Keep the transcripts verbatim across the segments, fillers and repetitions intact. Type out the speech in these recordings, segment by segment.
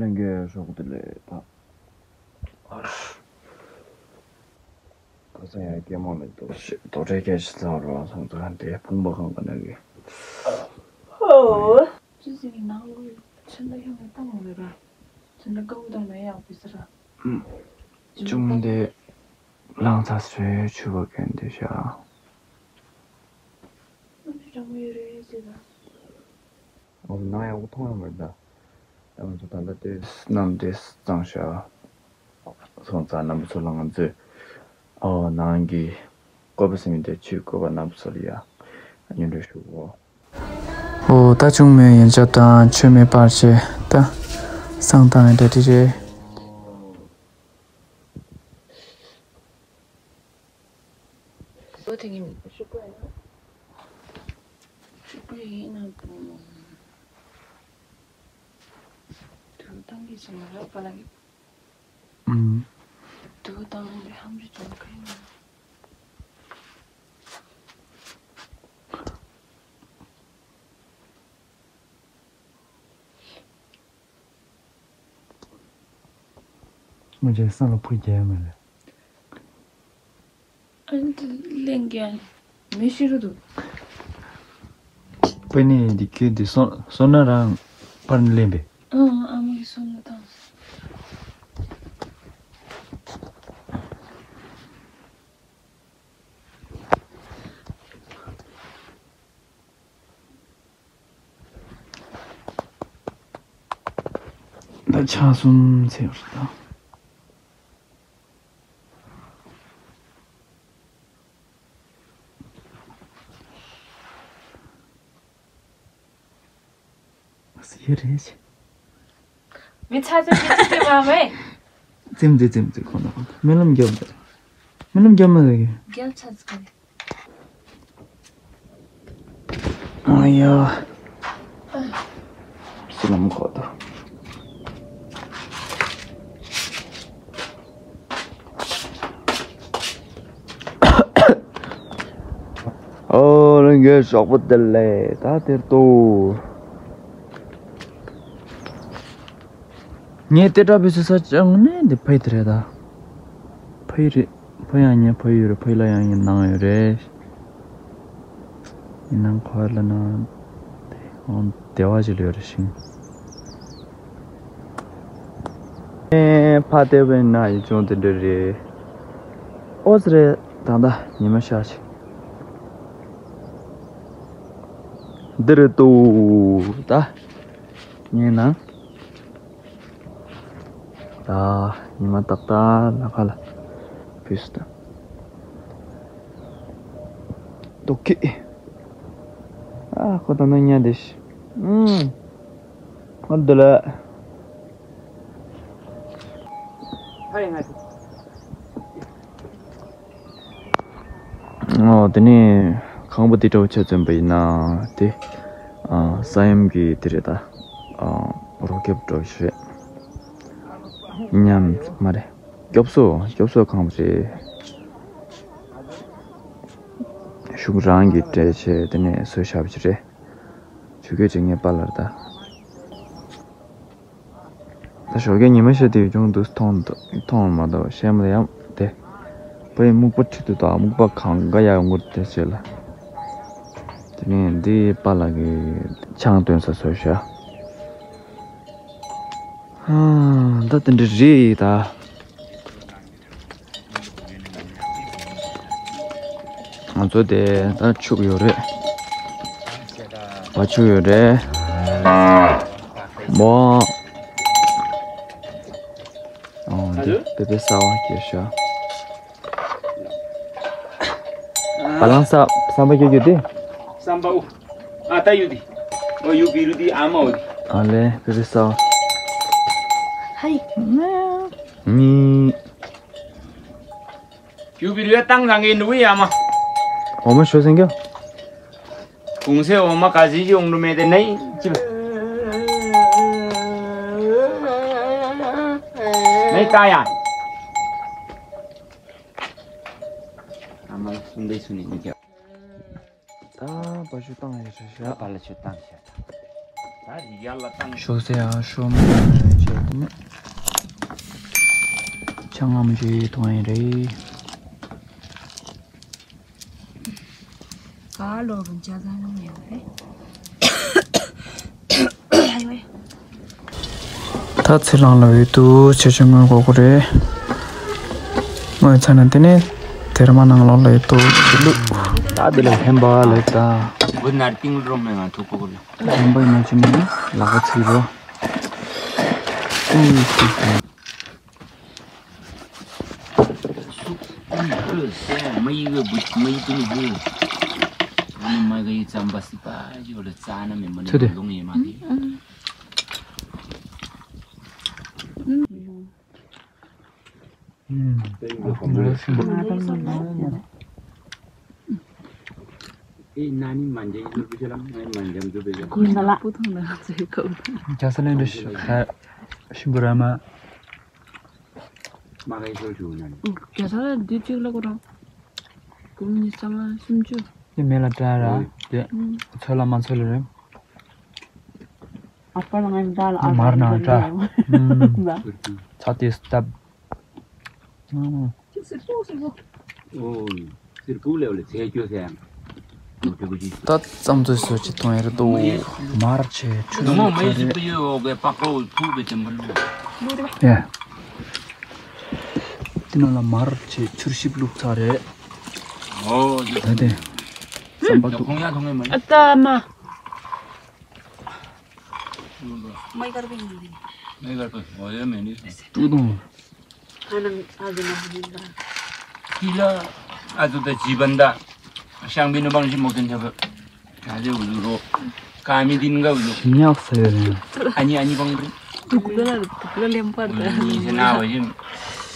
ལེན་གྱི་ཤོག་དེ་ལས་ད། ཁ་སང་ཡང་སྐྱེ་མང་ལ་དོ་ཤི་དོ་ཁྲའི་སྐད་ཆ་ཚར་བ་སོང་ཙང་དེ་ཕུང་པ་གང་ག་ན་གི། ཧོ། ཅི་ཟེར་ནང་ལོ་ཚོན་མདའ་ཡང་མེད་ད་མོ་རེད་ར། ཚོན་མདའ་དཀར་པོ་དང་མེད་ཡག་པོ་ཟེར་ར། ཅུང་དེ་ལང་ཚ་སོས་ཆུ་བ་གན་དེ་ཤ། ཨོ་ནང་ཡག་པོ་མཐོང་ཡང་མེད་ད། ཨ་ང་ཚོ་ད་ལྟ་དེ་གནམ་དེ་གཙང་ཤག་སོང་ཙང་རྣམ་པ་ཚོ་ལ་ང་ཚོས་ཨོ་ནང་གི་བཀོད་པ་ཟིན་དེ་ཆུའི་བཀོད་པ་རྣམ་པ་ཚོ་ལ་ཡ་སྙན་སྒྲོན་ཞུ་གོ། ཨོ་ད་ཆུང་མའི་ཡན་ཆད་དང་ཆོས་མེད་པར་བྱས་ད་སང་དང་འདྲ་འདྲི་རེད། ལོ་དེ་གི་མི་ཤུག་པ་ཡིན་ན། ཤུག་པ་ཡིན་ན་དུ། དུ་བཏང་གི་ཟེར་ན་རག་པ་ལ་གི། ཨུམ། དུ་བཏང་ནི་ཧམ་རི་ཅོ་ཁ་ཡིན་ན། ངོ་ཅན་སང་ལ་ཕུ་རྒྱལ་མ་ལེ། ཨ་ནི་ལེན་རྒྱལ་མི་ཤི་རུ་འདུག་པ་ནི་འདི་ཁྱོད་འདི་སོ་སོ་ན་རང་པར་ནི་ལེན་པས། ཨང་ཨ་མ་གི་སོ་ན་དང་། ད་ཆ་གསུམ་ཚེ་བར་དང་། ཟེར་རེད། མི་ཚ་ཚ་ཅི་ཅི་ཅི་མ་མེད། ཙིམ་ཙི་ཙིམ་ཙི་ཁོ་ན་ཁོ་ན་སྨོན་ལམ་རྒྱབ་རེད། སྨོན་ལམ་རྒྱབ་མ་རེད། རྒྱབ་ཚ་ཚ་རེད། ཨ་ཡ། སུ་ལམ་ཁོ་ཐོ། ཨོ་རང་གི་ཞོགས་པ་བདེ་ལེགས་ད་དེར་ཏོ། ངས་དེ་འདྲ་བུ་སུ་ས་ཅང་ནས་འདི་ཕ་ཡི་དེ་རེད་ད། ཕ་ཡི་རེད། ཕ་ཡང་ཉེ་ཕ་ཡི་རེད་ཕ་ཡི་ལ་ཡང་ཡིན་ནང་ཡོད་རེད། ཡིན་ནང་ཁོ་ལ་ན་དེ་འོང་བདེ་བ་ཅིག་ལ་ཡོད་རེད་ཤིང་། ཨེ་ཕ་དེ་བས་ན་ཡི་ཅུང་དེ་འདྲ་རེད། ཨོ་ཙི་རེད་ད་ད་ཉི་མ་ཤར་ཅིག་འདི་རེད་ཏོ་ད། ངའི་ནང་། ད་ཉི་མ་ཏག་ཏག་ལ་ཁ་ལ་ཕུས་ཏ། ཏོ་ཀི། ཨ་ཁོ་ད་ནོ་ཉ་དེ་ཤི། ཨུམ། ཁོ་འདི་ལ། ཧ་ཡ་ང་དེ། ཨོ་དེ་ནས་ཁང་པ་དེ་འདྲ་བོ་ཆ་མཚོན་པ་ཡིན་ན་དེ་ཨ་ས་ཡོམ་གྱི་དེ་རེད་ད། ཨ་རོ་ཁྱབ་འདྲ་བོ་ཞིག་རེད། ཉམས་མ་རེད། སྐྱོབ་གསོ་སྐྱོབ་གསོ་ཁང་པ་རེད། ཤུག་རང་གི་སྤྲད་བྱས་དེ་ནས་གསོས་བཞག་པ་ཞིག་རེད། ཆུ་རྐྱལ་བྱེད་མཁན་པཱ་ལགས་ད། ད་ཞོགས་ཀས་ཉི་མ་ཤར་དུས་ཅུང་འདུག་མཐོང་མཐོང་མ་གཏོགས་ཤེས་མ་ལ་ཡང་དེ། ཕ་ཡི་སྨུག་པ་ཁྲིད་དུ་དང་སྨུག་པ་གང་ག་ཡང་ངུར་དེ་བྱེད་ལ། དེ་ནས་འདི་པཱ་ལགས་ཀྱི་ཆང་འདོན་ས་བཟོས་ཤག་ཧ། ད་དེ་འདྲ་རེད་ད། ང་ཚོ་དེ་ད་ཕྱུགས་ཡོད་རེད། བ་ཕྱུགས་ཡོད་རེད། མོ། ཨོ་འདི་པེ་པེ་ས་བ་སྐྱེས་ཤག་བ་ལང་ས་བསམ་པ་སྐྱེ་རྒྱུ་དེ། བསམ་པ་ཨུ། ཨ་ད་ཡུ་དི། ཨོ་ཡུ་བི་རུ་དི་ཨ་མ་ཨོ་དི། ཨ་ལེ་པེ་པེ་ས་བ། ཧའི། ནི། ཡུ་བི་རུ་ཡ་ཏང་ལང་གི་ནུ་ཡ་མ། འོ་མ་ཤོ་སེང་གི། གུང་སེ་འོ་མ་ག་ཟི་ཞིག་འོང་རུ་མེད་དེ་ནི་ཅི། ནི་ཏ་ཡ། ཨ་མ་སུན་དེ་སུ་ནི་མི་རྒྱབ། ད་བ་ཤུ་བཏང་ཡོད་ཤག་ད་བ་ལ་ཤུ་བཏང་ཤག་ད་རི་ཡ་ལ་བཏང་། ཤོག་ཟེར་ཡང་ཤོག་མ་བཏང་ཡོད་ཤག་ཆང་ངམ་ཅིག་འཐུང་ཡིན་རེད། ག་ལོ་རུ་ཇ་ཚང་ལོ་མེད་པ་རེད། ད་ཚེ་རིང་ལ་འོས་བསྡུ་ཆེ་ཆུང་དངུལ་དགོས་ཀྱི་རེད། དངུལ་ཚར་ན་དེ་ནས་དེར་མ་ནང་ལོགས་ལ་འོས་བསྡུ་ཞུ་ལུགས། ད་དེ་ལ་ཧེམ་པ་ལ་ད། འབུ་ནར་ཏིང་རོ་མེ་ང་ཐུག་གོ་ལ། ཧེམ་པ་ཡིན་ན་ཅི་ནས་ལག་པ་ཚིག་རོ། ཨུ། 没一个不没一个不会。俺们买个一张八十八，有了咱那没没那个容易嘛的。 ཨུམ། རྒྱ་ས་ལན་འདྲི་ཞིག་ཤིན་པོ་ར་མ། རྒྱ་ས་ལ་དུས་གཅིག་ལ་ཁོ་རང་འབུམ་ཉི་ཤུ་རྩ་ལྔ་སུམ་ཅུ། དེ་མེ་ལ་བཀྲ་ར་དེ་ཚོད་ལ་མ་ཚོད་ལ་རེད། ཨ་ཕ་ལ་ང་འདྲ་ལ་ཨ་མར་ནང་འདྲ། ཚ་དེ་སྟབས། ད་རྩམ་ཚོད་སོ་ཅི་གཏོང་ཡ་རེད་དོ། མར་ཆེ་ཆུ་མོ་མ་ཡི་ཟིག་ཏུ་ཡོད་འོག་གི་པགས་པ་འུ་ཐུག་གི་དེ་མ་ལུ། ཡ། དེ་ནང་ལ་མར་ཆེ་ཆུར་ཞིབ་བླུགས་ཚར་རེད། ཨོ་ད་དེ་རྩམ་པ་འདུག་ཁོང་ཡ་ཐོང་ངེ་མ་ཡི། ཨ་ད་མ། མ་ཡི་ཀར་པེ་ཡིན་ནི། མ་ཡི་ཀར་པེ་འོ་ཡ་མེ་ནི། ཏུ་དུང་། ཨ་ནང་ཨ་ཟི་ནང་ཡིན་པ། ཀི་ལ་ཨ་ཏུ་ད་ཇི་བན་ད། ཤང་པི་ནི་བང་ཞི་མོ་ཏན་ཐབ། ཨ་ལེ་འུ་ཟུ་རོ། ཀ་མི་དིན་ག་འུ་ཟུ། ཉག་ས་ཡོད་རེད། ཨ་ནི་ཨ་ནི་བང་རེད། དུག་ལ་དུག་ལ་ལེམ་པར་ད། ནི་ཤ་ན་བ་ཞིམ།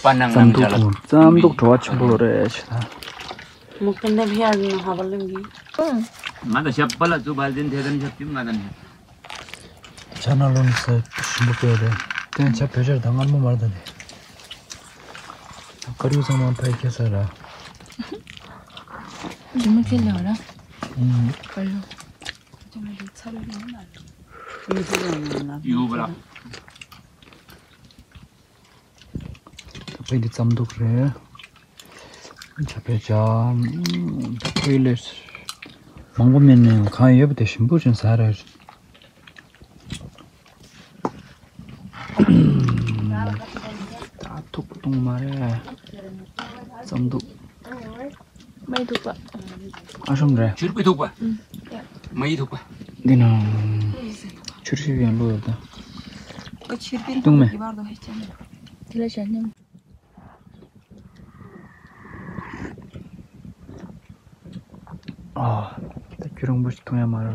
པ་ནང་རྩམ་ནང་ཇ་ལ། དུག་རྩམ་དུག་བྲོ་བ་ཆེན་པོ་རེད་ཤ་ད། མོ་ཏན་ཐབ་ཧེ་ཨ་ནི་ཧ་བ་ལེམ་གི། ང་ད་ཞབས་པ་ལ་ཙུ་བལ་དིན་ཐེ་དན་ཞབས་ཀྱི་ང་ད་ནི། ཇ་ནང་ལོ་ནི་ས་ཞིམ་པོ་དཔེ་རེད། དེ་ཇ་བོད་ཇ་རེད་ད་མངར་མོ་མ་རེད་ད་ནི། དཀར་ཡོལ་ཚང་མ་ཕ་ཡི་ཁེ་ས་ར། ཇི་མ་ཁེ་ལེ་བ་ར། ཨུམ། དཀར་ཡོལ། ཇི་མ་ལེ་ཚ་རུ་ཡོང་ན་རེད། ཡོད་པ་ར། ད་ཕ་ཡི་འདི་རྩམ་དུག་རེད། ཇ་ཕལ་ཆེར་ཕ་ཡི་ལས་མང་པོ་མེད་ནའང་གང་ཡོད་པ་དེ་ཞིམ་པོ་ཅན་ཟ་རེད། ད་ཐུག་པ་བཏུང་མ་རེད། རྩམ་དུག་མ་ཡི་ཐུག་པ། ཨ་ཤོམ་རེད། ཆུར་པི་ཐུག་པ། མ་ཡི་ཐུག་པ། འདི་ན་ཆུར་ཞིག་ཡང་བླུགས་ཡོད་ད། བཏུང་མེད། དེ་ལ་ཞྭ་སྙོམས། ཨ། ད་ཁྱོད་རང་པོ་ཞིག་མཐོང་ཡ་མ་རེད།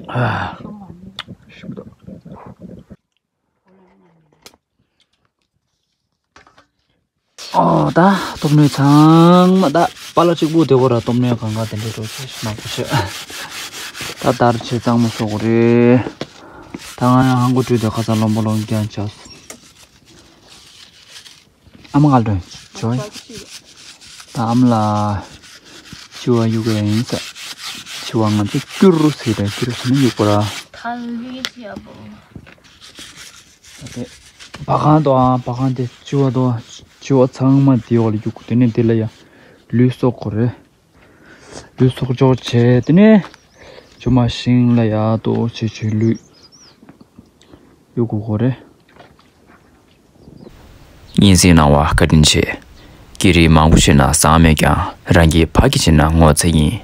ཨ། ཞིམ་པོ་འདུག་ཨོ་ད་སྟོབས་ནུས་ཚང་མ་ད་པ་ལ་གཅིག་པུ་དེ་གོ་ར། སྟོབས་ནུས་གང་ག་དེ་འདྲ་འགྲོ་ཆེ་ཞིག་མང་པོ་ཆེ། ད་དར་ཆེ་གཙང་མ་སོགས་རེད། ད་ང་ཡང་ཧང་གོ་བྲུས་ཏེ་ཁ་ཚ་ལོན་པོ་ལོན་རྐྱང་ཆགས། ཨ་མ་ག་ལ་འགྲོ་ཡིན་ཇོ་ཡིན། ད་ཨ་མ་ལ་ཆུ་བ་གཡུག་ག་ཡིན་ས། ཆུ་བ་ང་ཚོ་སྐྱུར་རུ་ཟེར་ར། སྐྱུར་རུ་ཟེར་ན་གཡུག་པ་ར། ཐལ་བའི་ཆེ་ཡ་པོ། ད་དེ་བ་གང་དོ་ཨ། བ་གང་དེ་ཆུ་བ་དོ། ཆུ་བ་ཚང་མ་དེའི་འོག་ལ་གཡུག་དེ་ནས་དེ་ལ་ཡ་ལུས་སོག་གོ་རེད། ལུས་སོག་འཇོག་བྱས་དེ་ནས་ཇོ་མ་ཤིང་ལ་ཡ་དོ་ཆེ་ཆེ་ལུས་གཡུག་གོ་གོ་རེད། སྙན་སེང་གནང་བ་བཀའ་དྲིན་ཆེ། སྐད་རིགས་མང་པོ་ཤེས་ན་བཟང་མེད་ཀྱང་རང་གི་ཕ་གི་བྱས་ན་ངོ་ཚ་ཡིན།